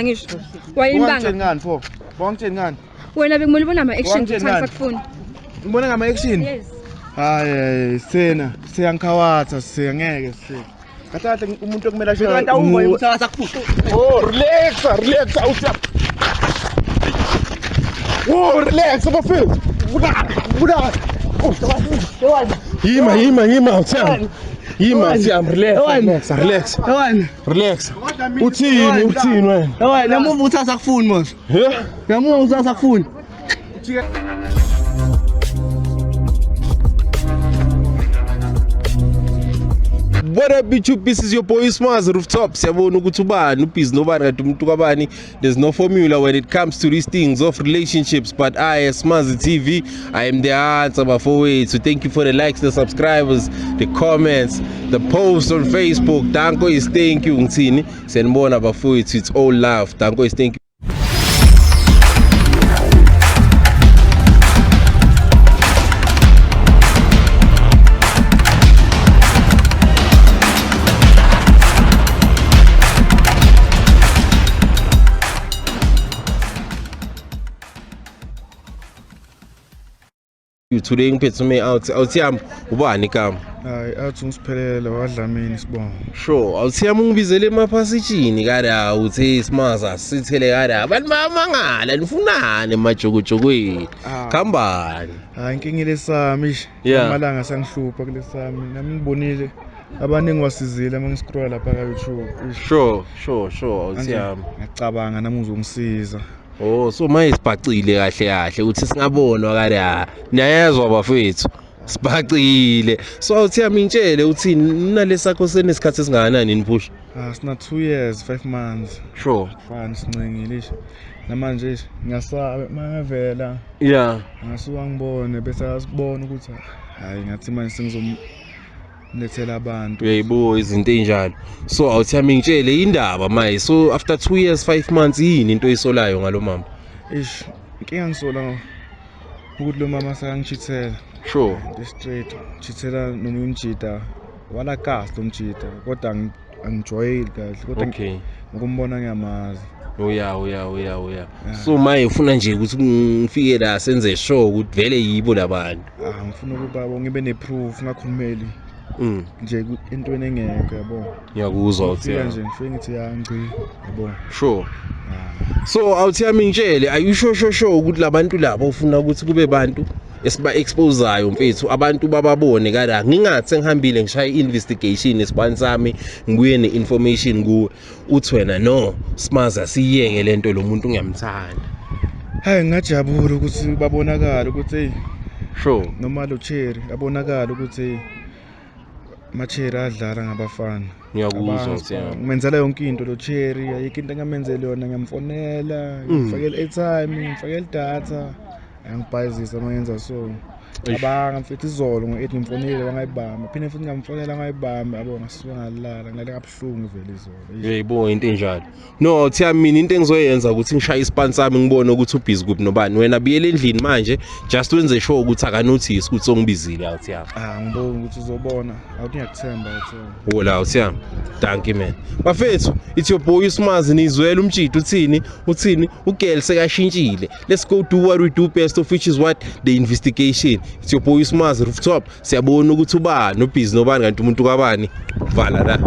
Ngisho wayembanga. Bongitsheni ngani pho? Bongitsheni ngani? Wena bekumele ubone ama-action Wangitsheni ukuthi ngani? angisakufuni. Ngibona ngama action? Yes. Hayi, sena, siyangikhawatha, siya ngeke siya. Kahle kahle umuntu okumele asho. Kanti awuva ukuthi akasakufuni. Oh, relax, relax, awusiya. Oh, relax, bafethu. Bulala, bulala. Yima, yima, yima, awuthiyami. Yima, awuthiyami, relax, relax, relax, Yabona? relax. Uthini, uthini wena? Yabona, namuva ukuthi akasakufuni mos. He? Namuva ukuthi akasakufuni. What up YouTube, this is your boy Smaz Rooftop. Siyabona ukuthi ubani ubhizi nobani kanti umuntu kabani. There's no formula when it comes to these things of relationships, but I, Smazi TV, I am the answer bafowethu. Thank you for the likes, the subscribers, the comments, the posts on Facebook. Danko is thank you ngithini. Siyanibona bafowethu, it's all love. Danko is thank you. Today ngiphethe ume out. Awuthiyami ubani igama? Hayi, athi ngisiphelele wadlamini sibonga. Sure, awuthiyami ungibizele emaphasitshini kada uthe simaza sithele kada abantu bayamangala nifunani emajokojokweni. Ah. Khambani. Hayi, inkinga ilesami ish. Yeah. Amalanga sangihlupha kulesami. Nami ngibonile abaningi wasizile uma ngiscrolla lapha ka YouTube. Ish. Sure, sure, sure Manje awuthiyami. ngiyacabanga nami uzongisiza. Oh, so manje sibhacile kahle kahle ukuthi singabonwa kada. Niyayezwa bafethu. Sibhacile. So awuthiyami intshele uthi nalesakho senesikhathi esingakanani niphusha? Ah, sina 2 years, 5 months. Sure. Fani sincengile ish. Namanje ish ngiyasaba mangavela Yeah. ngasuka ngibone bese asibona ukuthi hayi ngathi manje sengizomlethela abantu. Uyayibo izinto ey'njalo. So awuthiyami ngitshele indaba maye. So after 2 years 5 months yini into oyisolayo ngalo mama? Ish, inkinga ngisola ukuthi lo mama sakangichithela. Sure. Into straight, chithela noma umjida wala kasi lo mjida kodwa angijwayeli kahle kodwa Okay. ngokumbona ngiyamazi. Oya oya oya oya. So maye ufuna nje ukuthi ngifike la senze sure ukuthi vele yibo labantu. Ah, ngifuna ukuba ngibe ne-proof ngakhulumeli nje entweni engekho yabo. Ngiyakuzwa Ngifika awuthiyami. nje ngifike ngithi ya ngci yabo. Sure. Ah. So awuthiyami ngitshele are you sure sure sure ukuthi labantu labo ufuna ukuthi kube bantu esiba exposeayo mfethu abantu bababone kada ngingathi sengihambile ngishaye investigation esibani sami ngibuye neinformation kuwe uthi wena no simaza siyeke lento lo muntu ngiyamthanda. Hayi ngajabula ukuthi babonakala ukuthi hey Sure. noma lo cherry abonakala ukuthi hey ma-cherry adlala ngabafana. Ngiyakuzwa Abanga awuthiyami. Ngimenzela yonke into lo cherry ayikho into engamenzeli yona ngiyamfonela ngimfakela airtime ngimfakela idatha angibhayizisa uma ngenza so. Eish. Abanga mfethu izolo ngo-8 ngimfonele wangayibamba phinde futhi ngamfonela wangayibamba yabo ngasuka ngalala ngilale kabuhlungu vele izolo. Eish. Uyayibo into enjalo. No awuthiyami mina into engizoyenza ukuthi ngishaye ispan sami ngibone ukuthi ubhizi kuphi nobani. Wena biyele endlini manje just wenze sure ukuthi akanotice ukuthi songibizile awuthiyami. Ah ngibonga ukuthi uzobona awuthi ngiyakuthemba awuthemba. Hola awuthiyami. Thank you man. Bafethu it's your boy Usmazi nizwela umjidi uthini uthini ugirl sekashintshile. Let's go do what we do best of which is what the investigation. It's your boy Usmazi Rooftop. Siyabona ukuthi ubani ubhizi nobani kanti umuntu kabani. Vala la.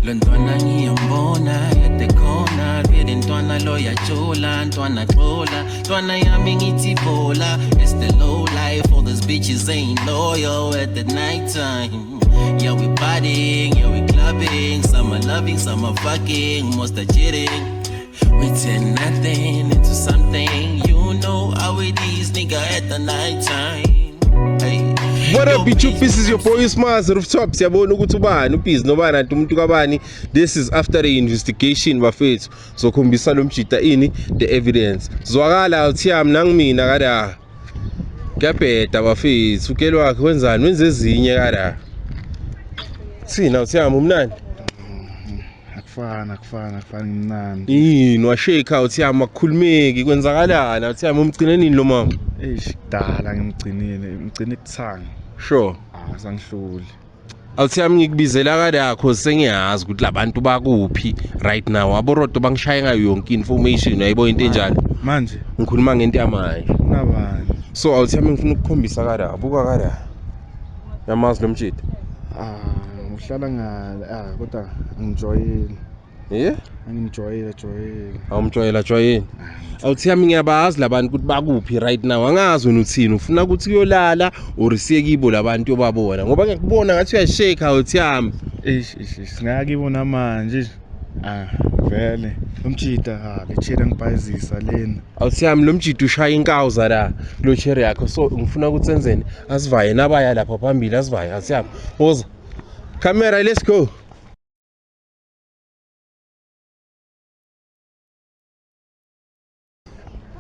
Lo ntwana ngiyambona at the corner vele ntwana loyajola ntwana xola ntwana yami ngithi bola. It's the low life, all those bitches ain't loyal at the night time. Yeah, we partying, yeah, we clubbing, some are loving, some are fucking, most are cheating. We turn nothing into something. You know how it is, nigga, at the night time. Hey. What Yo, up YouTube, bitch. this is your boy Usmazi Rooftop. Siyabona ukuthi ubani ubhizi nobani kanti umuntu kabani. This is after the investigation bafethu. Zokhombisa lo mjida ini the evidence. Zwakala awuthiyami nangimina kada. Kuyabheda bafethu, ukelo wakhe wenzani? Wenze ezinye kada. Thina awuthiyami umnandi. Akufani akufani akufani ngimnandi. Yini washake awuthiyami akukhulumeki kwenzakalani awuthiyami umgcine nini lo mama? Eish kudala ngimgcinile ngimgcine kuthanga. Sure. Ah sangihluli. Awuthi yami ngikubizela kadakho sengiyazi ukuthi labantu bakuphi right now. Aborodo bangishaye ngayo yonke information, uyayibona into enjalo. Manje Ngikhuluma ngento yamanje. kunabani? So awuthi yami ngifuna ukukhombisa kada, buka kada. Yamazi lo mjita. Ah, uhlala ngale. Ah, kodwa angijwayeli. Eh? Angimjwayele jwayele. Awumjwayela jwayeni. Awuthi yami ngiyabazi labantu ukuthi bakuphi right now. Angazi wena uthini, ufuna ukuthi uyolala or siye kibo labantu yobabona ngoba ngiyakubona ngathi uyashake awuthi yami. Eish, eish, eish, singakibona manje. Ah, vele. Umjita, ah, le cherry ngibhayizisa lena. Awuthi yami lo mjita ushaya inkawuza la kulo cherry yakho, so ngifuna ukuthi senzeni, asivaye nabaya lapha phambili, asivaye. Awuthi yami woza camera, let's go.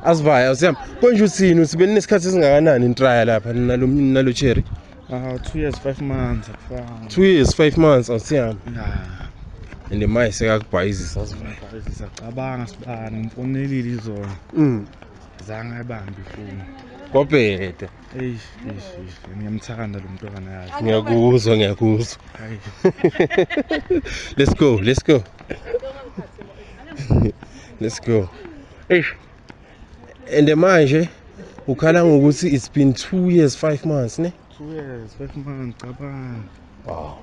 Asivaye awuthi yami konje uthini, uthi beninesikhathi esingakanani nitraya lapha nalo cherry? Ah, 2 years 5 months akufana. 2 years 5 months awuthi yami. Ah, And manje sekakubhayizisa asivaye. ngibhayizisa cabanga sibani ngimfonelile izolo. Zange ayibambe ifoni. Kwabheda. Eish, eish, eish, ngiyamthanda lo mntwana yazi. Ngiyakuzwa, ngiyakuzwa. Hayi. Let's go, let's go. Let's go. Eish. And manje ukhala ngokuthi it's been 2 years 5 months ne? 2 years 5 months cabanga. Wow.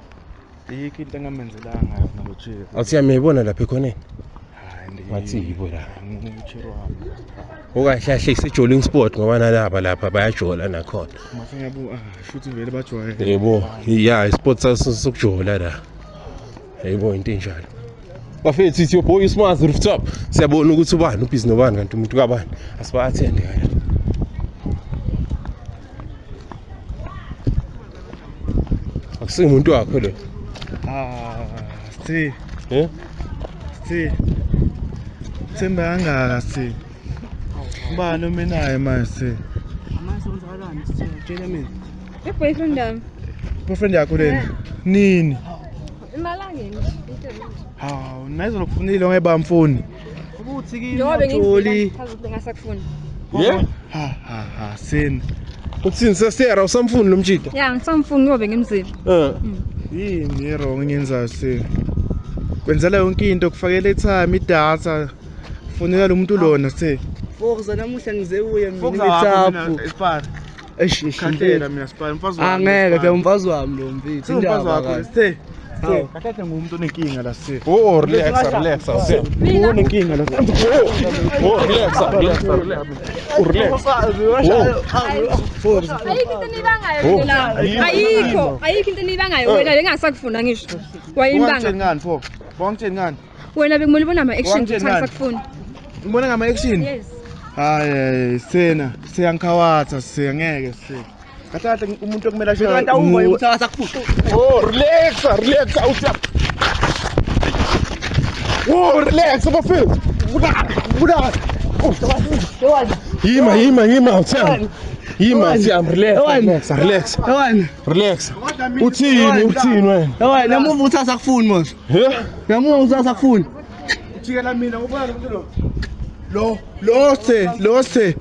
Ayikho into engamenzelanga yona lo cherry. Awuthi yami uyayibona lapha ekhoneni? Hayi, Ngathi yibo la. Ngucherry wami. Okahle kahle isejoling sport ngoba nalaba lapha bayajola nakhona. Mase ngiyabu ah, shuthi vele bajwayele. Yebo, yeah, isport sokujola la. Yebo into enjalo. Bafethu it's your boy Usmazi Rooftop. Siyabona ukuthi ubani ubhizi nobani kanti umuntu kabani. Asiba-attend kaya. Akusingumuntu wakho lo. Ah, si, Eh? si. Themba kangaka si. Ubani omenayo manje si? Manje kwenzakalani sitshela mina. I-boyfriend yami. Boyfriend yakho lena? Nini? Emalangeni. Hawu, nayizo lokufunile ongayibamfuni. Ubuthi kimi Njengoba Joli. bengizila bengasakufuni. Yeah? Ha ha ha, sini. Uthini sesiyera usamfuni lo mjita? Ya, ngisamfuni ngoba ngimzila. Eh. Yini wrong engiyenzayo si? Kwenzela yonke into kufakela i-time, idatha. Fonela lo muntu lona si. Forza namuhla ngize kuye mina imithapu. Sipara. Eish eish. Khahlela mina sipara mfazi wami. Angeke phela umfazi wami lo mfethu. Umfazi wakho si. Hawu. Kahle kahle ngumuntu onenkinga la si. Oh, relax, relax. Mina Unenkinga la. Oh, relax, relax, relax. Oh, relax. ayikho into enibangayo wena la. Ayikho, ayikho into enibangayo wena bengasakufuna ngisho. Wayinibanga. Wangitsheni ngani fo? Wangitsheni ngani? Wena bekumele ubone ama-action Wangitsheni ukuthi ngani? angisakufuni. Ngibona ngama action. Yes. Hayi, sena, siyankhawatha, siyangeke si. Kahle kahle umuntu okumele asho. Kanti awuva ukuthi akasakufuni. Oh, relax, relax. Awuthi. Oh, relax bafethu. Bulala, bulala. Yima, yima, yima awuthi. Yima awuthi, relax, relax, relax. Yawani, Relax. Uthini, uthini wena? yawani, namuva ukuthi akasakufuni mos. Eh? Namuva ukuthi akasakufuni. Jikela mina ubona lo muntu lo. Lo, lo se, lo se.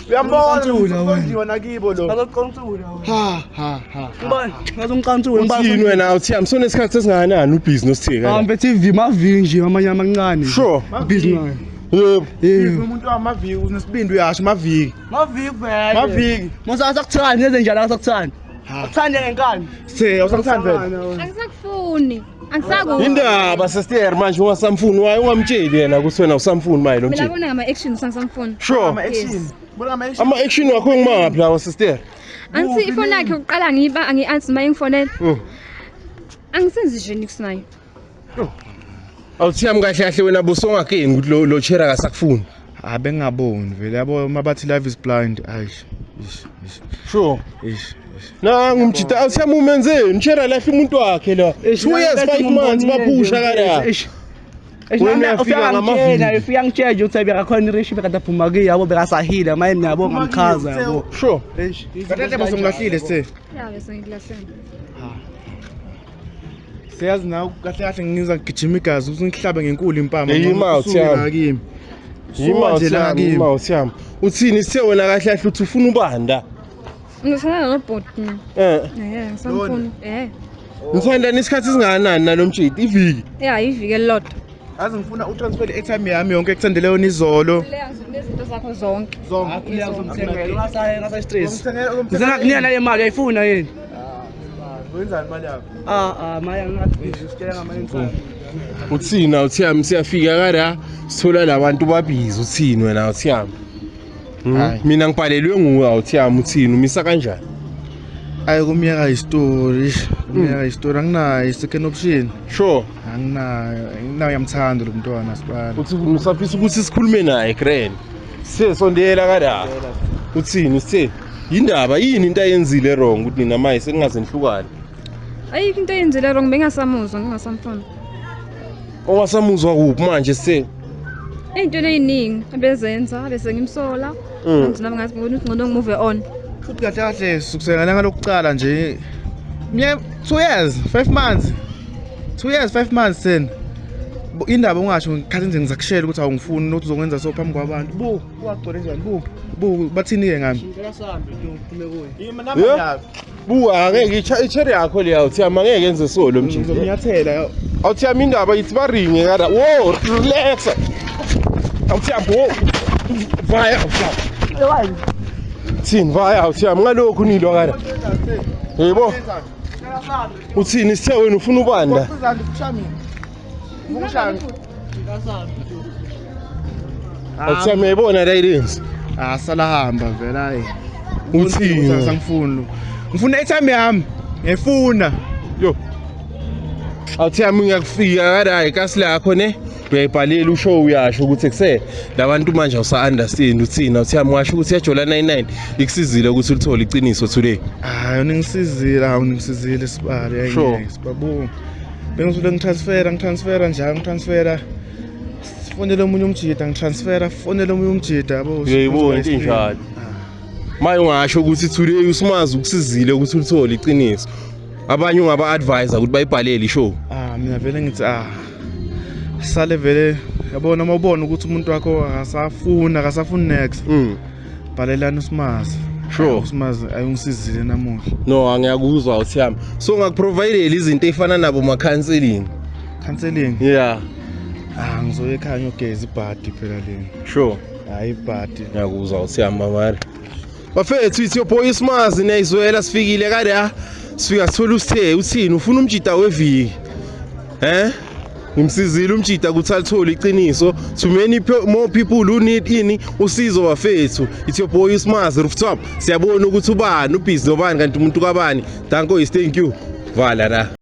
Uyambona ukhonjiwa nakibo lo. Ngazoqontsula wena. Ha ha ha. Ngibani? Ngazomqantsula Uthini wena awuthi yami sonesikhathi esingakanani ubhizi nosithika? Hambe TV maviki nje amanye amancane. Sure. Busy ngayo. Yebo. Yebo. Umuntu wamaviki unesibindi uyasho maviki. Maviki vele. Maviki. Mos akasakuthandi yenze njalo akasakuthandi. Akuthande ngenkani. Se, awusakuthandi vele. Angisakufuni. Angisaku. Indaba sesister manje ungasamfuni waye ungamtsheli yena ukuthi wena usamfuni maye lo Mina mtsheli. bona ngama-action sangisamfuni. Sure. Ama action. Bona ama action. Ama action wakho ngimaphi lawo sister? Angithi ifoni yakhe yokuqala ngiyiba angi-answer uma engifonela. Angisenzi nje niks nayo. Awuthi yami kahle kahle wena busongakeni ukuthi lo lo chera akasakufuni. Ah bengingaboni vele yabo mabathi love is blind. Ayish. Ish, ish, Sure. ish. ish. Nangu mjita awuthi yami umenzeni? Chera lahle umuntu wakhe la. 2 years 5 months baphusha kada. Eish. Wena uyafika ngamaviki. Ufika ngitshela nje ukuthi bekakhona ireshi bekade aphuma kuye yabo bekasahile manje nabo ngamchaza yabo. Sure. Eish. Kahle kahle basongilahlile se. Ya bese ngilahlele. Siyazi nawe kahle kahle ngiza gijima igazi ukuthi ngihlabe ngenkulu impama. Yima Usuke uthi yami. la kimi. Yima Suka nje awuthi la yami, kimi. yima awuthi yami. Uthini sithe wena kahle kahle uthi ufuna ubanda? Ngihlala nobhuti mina. Eh. Eh, ngisamfuni. Eh. Nithandana isikhathi esingakanani nalo mtshiti? Iviki. Ya, iviki elilodwa. Azi ngifuna utransfer i-airtime yami yonke ekuthandele yona izolo. Leya nezinto zakho zonke. Zonke. Stress. Ngizangakunika nale mali uyayifuna yini? Wenzani imali yakho? Ah ah maya ngingathi usitshela ngamali engikhona. Uthini awuthiyami siyafika kada sithola labantu babhizi uthini wena awuthiyami? Hayi. Mina ngibhalelwe nguwe awuthiyami uthini umisa kanjani? Ayi kumyeka isitori, kumyeka isitori anginayo i-second option. Sure. Anginayo, anginayo ngiyamthanda lo mntwana sibani. Uthi usafisa ukuthi sikhulume naye grand. Sithe sondela kada. Uthini sithe yindaba yini into ayenzile wrong ukuthi nina maye seningaze nihlukane? Ayikho into eyenzile wrong, bengasamuzwa, ngingasamfuni. Ongasamuzwa kuphi manje sithe? Ey'ntweni ey'ningi abezenza bese ngimsola. Manje nami ngathi ngibona ukuthi ngcono ngimove on. Futhi kahle kahle sukusela ngalanga lokuqala nje. Mina 2 years, 5 months. 2 years, 5 months then. Indaba ungasho ngikhathi nje ngizakushela ukuthi awungifuni ukuthi uzokwenza so phambi kwabantu. Bu, wagcwele njani? Bu, bu bathini ke ngami? Ngicela sihambe uphume kuye. Yeah. Buka angeke icherry yakho leya awuthiyami angeke yenze so lo mtshiti. Ngizomnyathela. Awuthiyami indaba ithi baringe kada. Wo, relax. Awuthiyami wo. Vaya awuthiyami. Thini vaya awuthiyami ngalokhu nilwa kada. Yebo. Uthini sithe wena ufuna ubani la? Awuthiyami uyayibona la ilenzi. Ah sala hamba vele hayi. Uthini? Sangifuni lo. Ngifuna airtime yami. Ngiyifuna. Yo. Awuthiyami ngiyakufika kada hayi kasi lakho ne. Uyayibhalela ushow uyasho ukuthi kuse labantu manje awusa understand uthini awuthiyami washo ukuthi yajola 99 ikusizile ukuthi ulithole iqiniso today. Hayi uningisizile, hawu ningisizile sibali. Sure. Sibabu. Bengisuke ngitransfera njalo ngitransfera. Sifonele omunye umjida ngitransfera, fonele omunye umjida yabo. Uyayibona into enjalo. Maye ungasho ukuthi today usimazi ukusizile ukuthi ulithole iqiniso. Abanye ungaba advise ukuthi bayibhalele ishow. Ah mina vele ngithi ah sale vele yabona uma ubona ukuthi umuntu wakho akasafuni next. Bhalelani usimazi. Sure. Usimazi ayungisizile namuhla. No angiyakuzwa awuthiyami. So ngakuprovidela izinto ezifana nabo ma counseling. Counseling. Yeah. Ah ngizoya ekhaya ngiyogeza ibhadi phela lena. Sure. Hayi ibhadi. Ngiyakuzwa awuthiyami mamari. Bafethu it's your boy Ismazi niyayizwela sifikile kada. Sifika sithola usithe uthini ufuna umjida weviki. Ngimsizile umjida ukuthi alithole iqiniso. To many more people who need ini usizo bafethu. It's your boy Ismazi rooftop. Siyabona ukuthi ubani ubhizi nobani kanti umuntu kabani. Danko is thank you. Vala la.